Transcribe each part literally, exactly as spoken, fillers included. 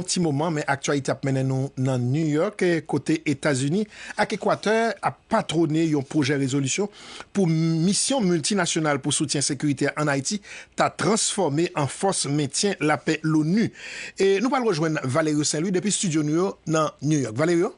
Ti moman, men aktyalite ap mennen nou nan New York, eh, kote Etazini ak Ekwatè ap patwone yon pwojè rezolisyon pou misyon miltinasyonal pou soutyen sekirite ann Ayiti ta transfòme an fòs mentyen lapè l'ONU. E nou pral rejwenn Valerio Saint Louis depi estidyo nou yo nan New York. Valerio?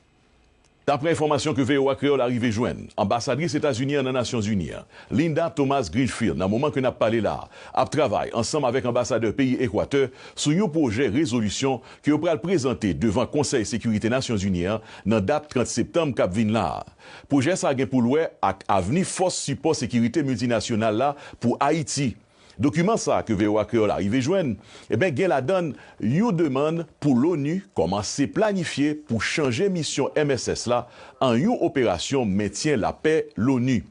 Daprè enfòmasyon ke V O A Kreyòl arive jwenn, anbasadris Etazini an nan Nasyonzini an, Linda Thomas Greenfield, nan moman ke n ap pale la a, ap travay ansanm avèk anbasadè peyi Ekwatè sou yon pwojè rezolisyon ke yo pral prezante devan Konsèy Sekirite Nasyonzini an nan dat trant septanm k ap vin la a. Pwojè sa a gen pou l wè ak avni fòs sipò sekirite miltinasyonal la pou Ayiti. Dokiman sa a ke V O A Kreyòl arive jwenn, eben, gen ladan l yon demann pou l'ONU kòmanse planifye pou chanje misyon M S S la an yon operasyon mentyen lapè l'ONU.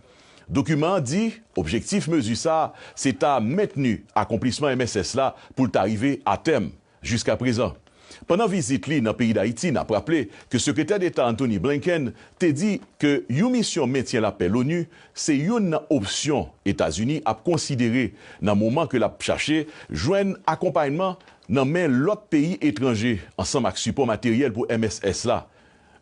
Dokiman an di, objektif mezi sa a, se ta mentni akonplisman M S S la pou l ta rive atèm. Jiskaprezan, pandan vizit li nan peyi Dayiti, n ap raple ke Sekretè Deta Antony Blinken te di ke yon misyon mentyen lapè l'ONU se youn nan opsyon Etazini ap konsidere nan moman ke l ap chache jwenn akonpayman nan men lòt peyi etranje ansanm ak sipò materyèl pou M S S la.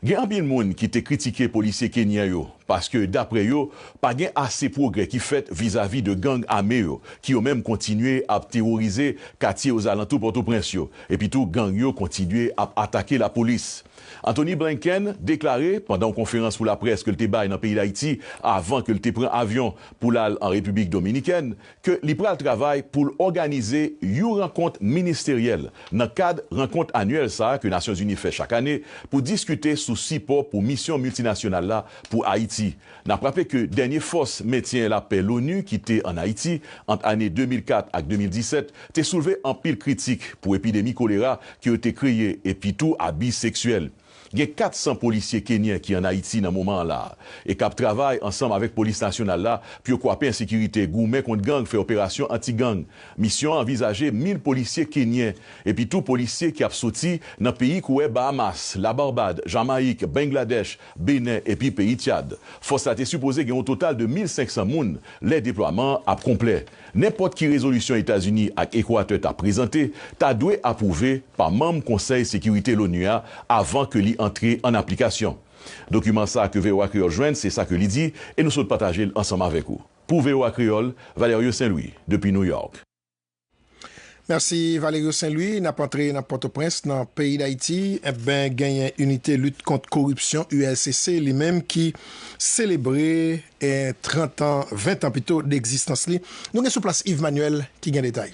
Gen anpil moun ki te kritike polisye kenyan yo, paske, daprè yo, pa gen ase pwogrè ki fèt vizavi de gang ame yo, ki yo menm kontinye ap teworize katye ozalantou Pòtoprens yo, epi tou gang yo kontinye ap atake lapolis. Antony Blinken deklare, pandan yon konferans pou laprès ke l te bay nan peyi Dayiti, avan ke l te pran avyon pou l al an Repiblik Dominikèn, ke li pral travay pou l òganize yon rankont ministeryèl nan kad rankont anyèl sa a ke Nasyonzini fè chak ane pou diskite sou sipò pou misyon miltinasyonal la pou Ayiti. N ap raple ke dènye fòs mentyen lapè l'ONU ki te ann Ayiti ant ane de mil kat ak de mil disèt te soulve anpil kritik pou epidemi kolera ke yo te kreye epi tou abi seksyèl. Gen kat san polisye kenyen ki ann Ayiti nan moman an la a e k ap travay ansanm avèk Polis Nasyonal la pou yo kwape ensekirite, goumen kont gang, fè operasyon anti-gang. Misyon an anvizaje mil polisye kenyen, epi tou polisye ki ap soti nan peyi kouwè Bahamas, Labarbad, Jamayik, Bangladèch, Benen epi peyi Tchad. Fòs la te sipoze gen yon total de mil senk san moun lè deplwaman an ap konplè. Nenpòt ki rezolisyon Etazini ak Ekwatè ta prezante ta dwe apwouve pa manm Konsèy Sekirite l'ONU a avan ke li antre ann aplikasyon. Dokiman sa a ke V O A Kreyòl jwenn, se sa ke li di, e nou sot pataje l ansanm avèk ou. Pou V O A Kreyòl, Valerio Saint Louis, depi New York. Mèsi, Valerio Saint Louis. N ap antre nan Pòtoprens, nan peyi Dayiti. Eben, genyen Inite Lit Kont Koripsyon, U L C C, li menm ki selebre, eh, trant an, ven an pito, degzistans li. Nou gen sou plas Yves Manuel ki gen detay.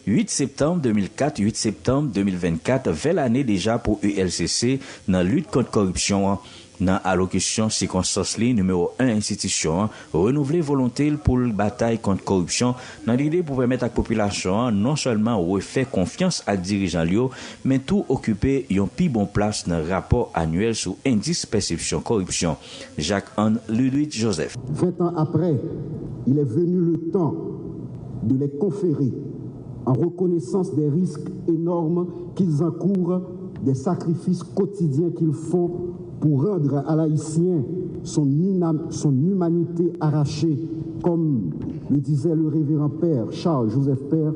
Uit septanm de mil kat, uit septanm de mil vennkat, ven lane deja pou U L C C nan lit kont koripsyon an. Nan alokisyon sikonstans li nimewo en enstitisyon an renouvle volonte l pou l batay kont koripsyon nan lide pou pèmèt ak popilasyon an non sèlman refè konfyans ak dirijan l yo, men tou okipe yon pi bon plas nan rapò anyèl sou endis pèsepsyon koripsyon. Jacques Anne Ludwig Joseph. Vingt ans après, il est venu le temps de les conférer en reconnaissance des risques énormes qu'ils encourent, des sacrifices quotidiens qu'ils font pour rendre à l'Haïtien son, unam- son humanité arrachée, comme le disait le révérend père Charles Joseph Père,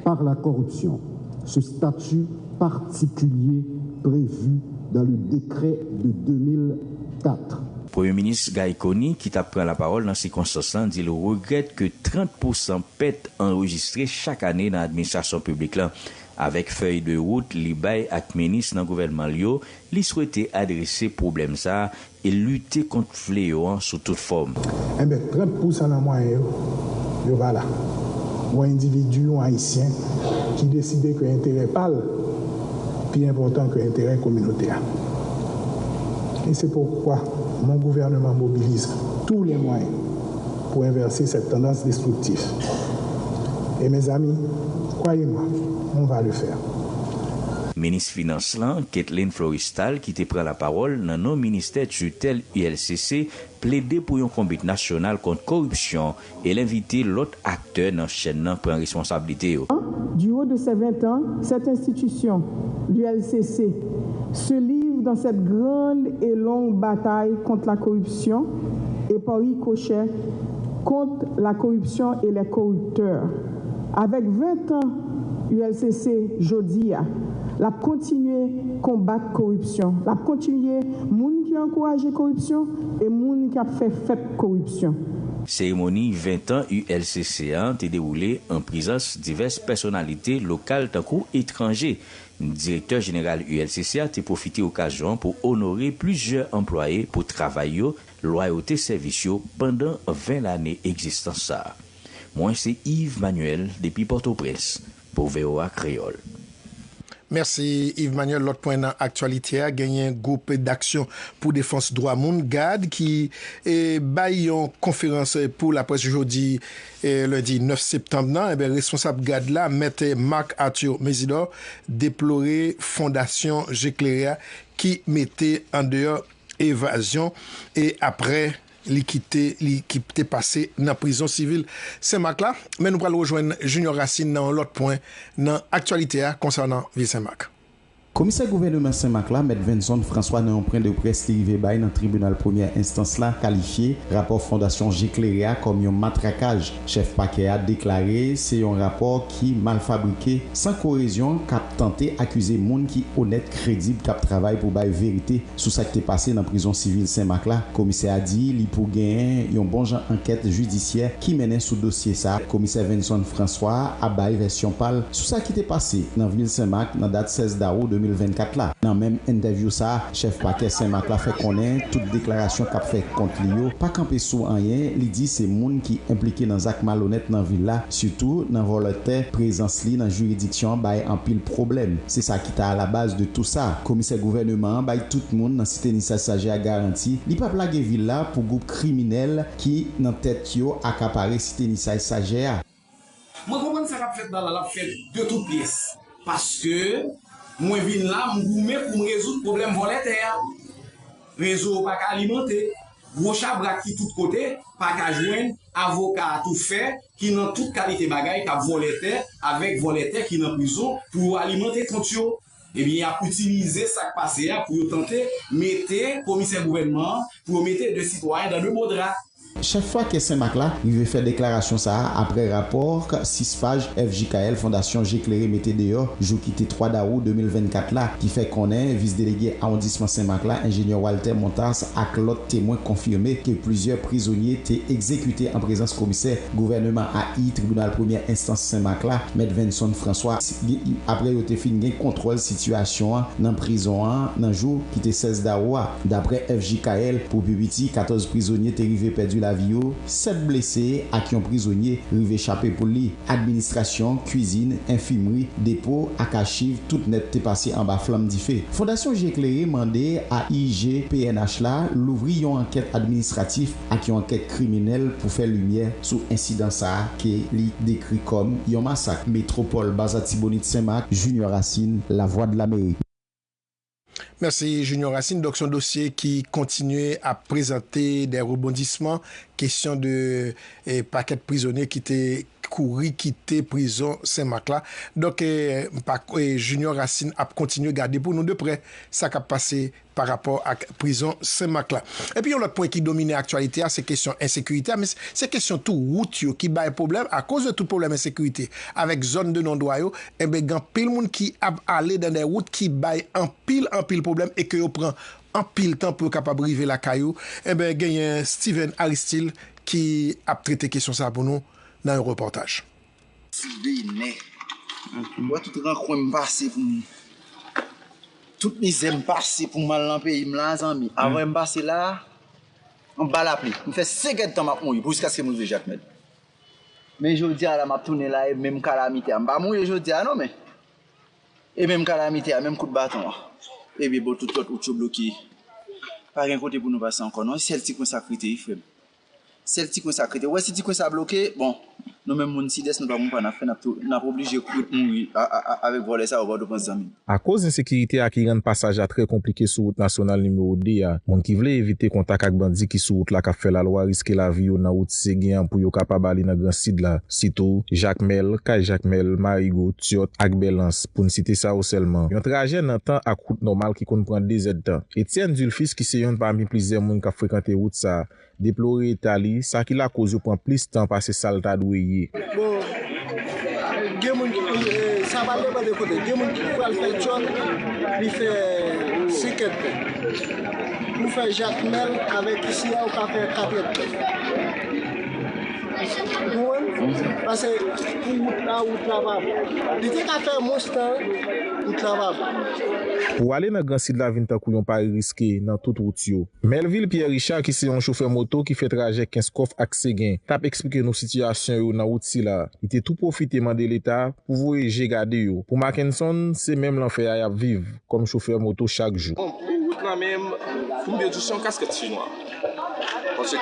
par la corruption. Ce statut particulier prévu dans le décret de deux mille quatre. Premye Minis Guy Conille, ki t ap pran lapawòl nan sikonstans lan, di l regrèt ke trant pousan pèt anrejistre chak ane nan administrasyon piblik la. Avèk fèy de wout li bay ak minis nan gouvènman l yo, li swete adrese pwoblèm sa a e lite kont fleyo an sou tout fòm. Enben, trant pousan nan mwayen yo, yo pa la. Yon endividi, yon Ayisyen, ki deside ke enterè pa l pi enpòtan ke enterè kominote a. Et c'est pourquoi mon gouvernement mobilise tous les moyens pour inverser cette tendance destructive. Et mes amis, croyez-moi, on va le faire. Minis Finans lan, Kathleen Florestal, ki te pran lapawòl nan non ministè titèl U L C C, plede pou yon konbit nasyonal kont koripsyon e l envite lòt aktè nan chèn nan pran responsablite yo. Du haut de ses vingt ans, cette institution, l'U L C C, se livre dans cette grande et longue bataille contre la corruption et par ricochet contre la corruption et les corrupteurs. Avec vingt ans U L C C jodi a, L ap kontinye konbat koripsyon. L ap kontinye moun ki ankouraje koripsyon e moun ki ap fè fèt koripsyon. Seremoni ven tan U L C C a te dewoule an prezans divès pèsonalite lokal tankou etranje. Direktè jeneral U L C C a te pwofite okazyon an pou onore plizyè anplwaye pou travay yo, lwayote sèvis yo pandan ven lane egzistans sa a. Mwen se Yves Manuel depi Pòtoprens pou V O A Kreyòl. Mèsi Yves Manuel. Lòt pwen nan aktyalite a, genyen Gwoup Daksyon pou Defans Dwa Moun, gad, ki e, bay yon konferans pou laprès jodi e, lendi nèf septanm nan. Enben, responsab gad la, Mèt Marc Arthur Mésidor, deplore Fondasyon Je Klere a ki mete andeyò evazyon e apre li kite li ki te pase nan prizon sivil Senmak la. Men nou pral rejwenn Junior Racine nan yon lòt pwen nan aktyalite a konsènan vil Senmak. Komisè gouvèneman Senmak la, Mèt Venson François, nan yon pwen de près li rive bay nan tribinal premyè enstans la, kalifye rapò Fondasyon Je Klere a kòm yon matrakaj. Chèf pakè a deklare se yon rapò ki mal fabrike, san korezyon, k ap tante akize moun ki onèt, kredib, k ap travay pou bay verite sou sa k te pase nan prizon sivil Senmak la. Komisè a di li pou genyen yon bon jan ankèt jidisyè ki mennen sou dosye sa a. Komisè Venson François ap bay vèsyon pa l sou sa ki te pase nan vil Senmak nan dat sèz dawou de mil vennkat la. Nan menm entèvyou sa a, chèf pakè Senmak la fè konnen tout deklarasyon k ap fèt kont li yo pa kanpe sou anyen. Li di se moun ki enplike nan zak malonèt nan vil la, sitou nan vòlè tè. Prezans li nan jiridiksyon an bay anpil pwoblèm. Se sa ki ta alabaz de tou sa. Komisè gouvèneman an bay tout moun nan Site Nisaj Sajè a garanti li p ap lage vil la pou gwoup kriminèl ki nan tèt yo akapare Site Nisaj Sajè a. Mwen konprann sa k ap fèt la la, l ap fèt de tout pyès. Paske mwen vin la, m goumen pou m rezoud pwoblèm vòlè tè a. Rezo yo pa ka alimante. Gwo chabrak ki tout kote pa ka jwenn avoka atoufè ki nan tout kalite bagay k ap vòlè tè avèk vòlè tè ki nan prizon pou yo alimante kont yo. Ebyen, y ap itilize sa k pase a pou yo tante mete komisè gouvènman an, pou yo mete de sitwayen dan de bo dra. Chèf pakè Senmak la rive fè deklarasyon sa a apre rapò sis paj F J K L Fondasyon Je Klere mete deyò jou ki te twa dawou de mil vennkat la, ki fè konnen vis delege awondisman Senmak la, enjenyè Walter Montas, ak lòt temwen konfime ke plizyè prizonye te egzekite an prezans komisè gouvèneman A I tribinal premyè enstans Senmak la, Mèt Venson François, apre yo te fin gen kontwòl sitiyasyon an nan prizon an nan jou ki te sèz dawou a. Daprè F J K L, pou pi piti, katòz prizonye te rive pèdi lavi yo, sèt blese ak yon prizonye rive chape poul li. Administrasyon, kwizin, enfimri, depo ak achiv, tout nèt te pase anba flanm dife. Fondasyon Je Klere mande A I G P N H la louvri yon ankèt administratif ak yon ankèt kriminèl pou fè limyè sou ensidan sa a ke li dekri kòm yon masak. Metwopòl Baza Tibonit Senmak, Junior Racine, Lavwadlamerik. Mèsi Junior Racine. Donk, se yon dosye ki kontinye ap prezante de rebondisman, kesyon de e, pakèt prizonye ki te kouri kite prizon Senmak la. Donk, e, pa, e, Junior Racine ap kontinye gade pou nou de prè sa k ap pase pa rapò ak prizon Senmak la. Epi yon lòt pwen ki domine aktyalite a, se kesyon ensekirite a, men se kesyon tou wout yo ki bay pwoblèm akoz de tout pwoblèm ensekirite avèk zòn de non dwa yo. Enben, gen anpil moun ki ap ale nan de wout ki bay anpil, anpil pwoblèm e ke yo pran anpil tan pou yo kapab rive lakay yo. Enben, genyen Steven Aristil ki ap trete kesyon sa pou nou nan yon repòtaj. Ti Benè. M wè tout rankwen m pase pou m. Tout mizè m pase pou m al nan peyi m la, zanmi. Avan m pase la, anba lapli. M fè senk èdtan m ap mouri pou jiskaske m rive Jakmèl. Men jodi a la, m ap tounen la, e menm kalamite a. M pa mouri jodi a non, men. E menm kalamite a, menm kout baton an. Ebyen, bon, tout lòt wout yo bloke. Pa gen kote pou nou pase ankò non. Sèl ti kwen sa k rete wi, frè m. Sèl ti kwen sa k rete. Ou wè si ti kwen sa bloke, bon, nou menm moun Sidès, nou pa konn pa n ap fè, n ap tou, n ap oblije kouri mouri a, a, a, avèk vòlè sa yo Pòtoprens, zanmi m. Akoz ensekirite a ki rann pasaj la trè konplike sou wout nasyonal nimewo de a, moun ki vle evite kontak ak bandi ki sou wout la k ap fè lalwa riske lavi yo nan wout Segyen an pou yo kapab ale nan Gran Sid la, sitou Jakmèl, Kay Jakmèl, Marigo, Tyòt ak Bèlans, pou n site sa yo sèlman. Yon trajè nan tan ak wout nòmal ki konn pran dezèdtan. Etienne Dulfis, ki se yonn pami plizyè moun k ap frekante wout sa a, deplore eta li, sa ki lakoz yo pran plis tan pase sa l ta dwe ye. Bon, gen moun ki, e, Sa pa depann de kote. Gen moun ki pral fè djòl, li fè senk èdtan. Pou fè Jakmèl avèk isi a, ou ka fè kat èdtan. Ou konprann? Paske pou wout la, wout la pa bon. Li te ka fè mwens tan, wout la pa bon. Pou ale nan Gran Sid la vin tankou yon pari riske nan tout wout yo. Melville Pierre Richard, ki se yon chofè moto ki fè trajè Kenskòf ak Segen, t ap eksplike nou sitiyasyon yo nan wout sila. Li te tou pwofite mande Leta pou voye je gade yo. Pou Mackenson, se menm lanfè a y ap viv kòm chofè moto chak jou. Bon, pou wout la menm, pou m te di w, se yon kaskèt chinwa. Paske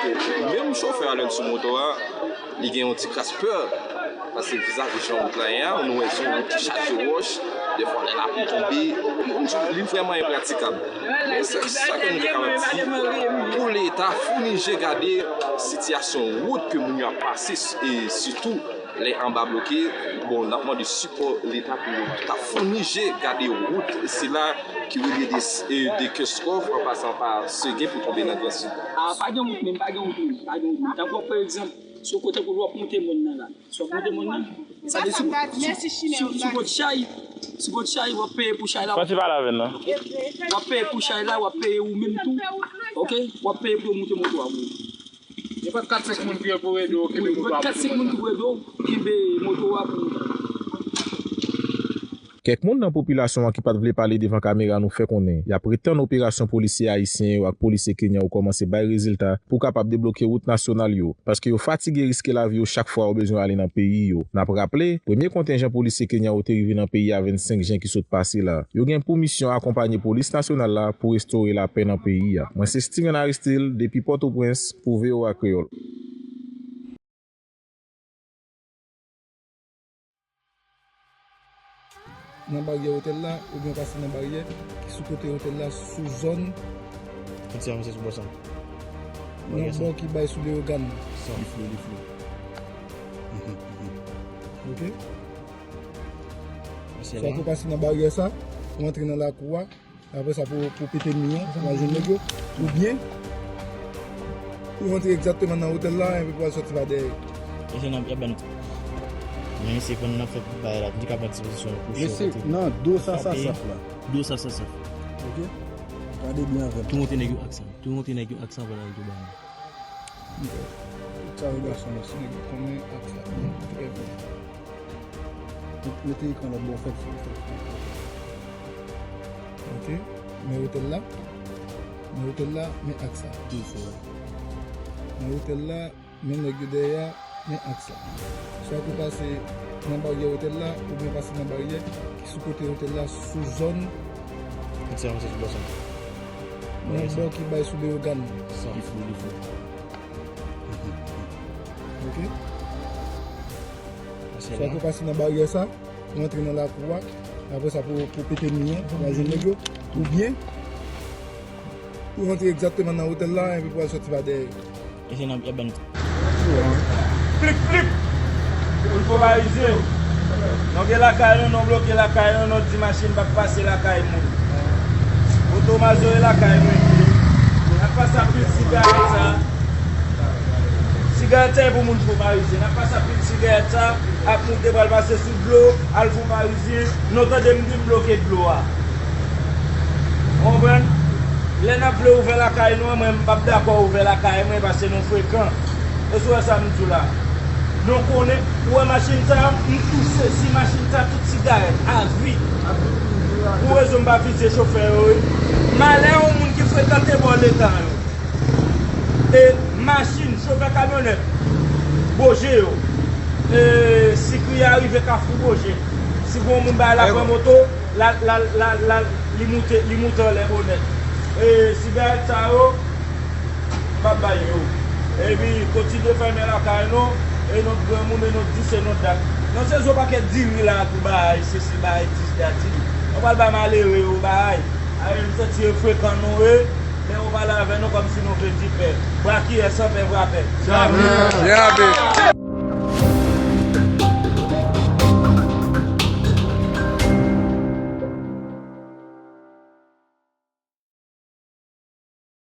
menm chofè a, lè l sou moto a, li gen yon ti kras pè. Paske vizavi jan wout la ye a, nou wè se yon wout ki chaje wòch, defwa lè lapli tonbe, li vrèman enpratikab. Men se sa ke nou te kapab di, pou Leta founi je gade sitiyasyon wout ke moun yo ap pase, e sitou lè anba bloke, bon, n ap mande sipò Leta pou yo ta founi je gade wout sila ki relye de, e, de Kenskòf an pasan pa Segen pou tonbe nan Gran Sid. A, pa gen wout menm, pa gen wout menm, pa gen wout menm. Tankou w ap pran egzanp, sou kote pou w ap monte mòn nan la. Si w ap monte mòn nan, sa vle di sou, sou, sou, sou kot chay, sou kot chay, w ap peye pou chay la. Pati pale avè n nan. W ap peye pou chay la, w ap peye ou menm tou. Oke? W ap peye pou yo monte moto a pou ou. Gen pa kat senk moun ki pou ede w kenbe moto a pou ou. Kat senk moun ki pou ede w kenbe moto a pou ou. Kèk moun nan popilasyon an ki pa t vle pale devan kamera nou fè konnen y ap ret tann operasyon polisye ayisyen yo ak polisye kenyan yo kòmanse bay rezilta pou kapab debloke wout nasyonal yo, paske yo fatige riske lavi yo chak fwa yo bezwen ale nan peyi yo. N ap raple, premye kontenjan polisye kenyan yo te rive nan peyi a vennsenk jen ki sot pase la. Yo gen pou misyon akonpanye polis nasyonal la pou restore lapè nan peyi a. Mwen se Steven Aristil depi Pòtoprens pou V O A Kreyòl. Nan baryè otèl la, oubyen pase nan baryè ki sou kote otèl la, sou zòn. Konn ti avanse sou bò sa. Nan bò ki bay sou Leyogàn. Sa. Li flou, li flou. Mhm, mhm. Oke? Swa pou pase nan baryè sa, ou antre nan lakou a, apre sa pou, pou pete mi an, pou al jwenn nèg yo, oubyen ou rantre egzakteman nan otèl la, epi pou al sòti pa dèyè. Mesye nan, y ap ban nou. Men mesye, pandan n ap fè bagay la, m te ka pran ti pozisyon pou cho. Mesye, nan do sa, sa saf la. Do sa, sa saf. Oke? Gade byen avè m. Tou monte nèg yo ak sa. Tou monte nèg yo ak sa, vwala, yo tou ba nou. Oke. Sa yo gason, mesye, nèg yo konnen ak sa. Trè byen. Mete ekran lòt bò, fè l fou, fè l fou. Oke. Men otèl la. Men otèl la, men ak sa. Men otèl la, men nèg yo dèyè a, men ak sa. Swa pou pase nan baryè otèl la, oubyen pase nan baryè ki sou kote otèl la, sou zòn. Nan bò ki bay sou Leyogàn. Sa. Li flou, li flou. Oke. Swa pou pase nan baryè sa, ou antre nan lakou a, apre sa pou, pou pete mi an, pou al jwenn nèg yo, oubyen ou rantre egzakteman nan otèl la, epi pou al sòti pa dèyè. Mesye nan, y ap ban nou. Flip, flip! Moun fò parizyen. Nou gen lakay nou, nou bloke lakay nou, nou di machin p ap pase lakay moun. Oto mazore lakay mwen. N ap pase ap pil sigarèt sa. Sigarèt sa e pou moun fò parizyen. N ap pase ap pil sigarèt sa, ap moute pral pase sou dlo, al fò parizyen. Nou tande m di m bloke dlo a. Ou konprann? Lè n ap vle ouvè lakay nou an, mwen, m p ap dakò ouvè lakay mwen paske nou frekan. Èske w wè sa m di w la? Nou konnen, ou wè machin sa, m tou sezi machin sa, tout sigarèt, avi. Pou rezon m pa vizye chofè yo, wi. Malè yon moun ki frekante bò letan yo. E machin, chofè kamyonèt, Boje yo. E sikri a rive Kafou Boje. Si gon moun bay la pran moto, la, la, la, la, li moute, li moute anlè bonèt. E sigarèt sa yo, m ap bay yo. Epi, kontinye fèmen lakay nou, e nou granmoun, e nou di se nou dat. Nan sezon pakèt diri la, tou bay, sesi bay, dis dati. Nou pral bay malere yo bay. A, m santi yo frekan nou, e, men yo pale avè nou kòmsi nou vle di pè. Bwa ki yè san pè, vwa pè. Byen, byen.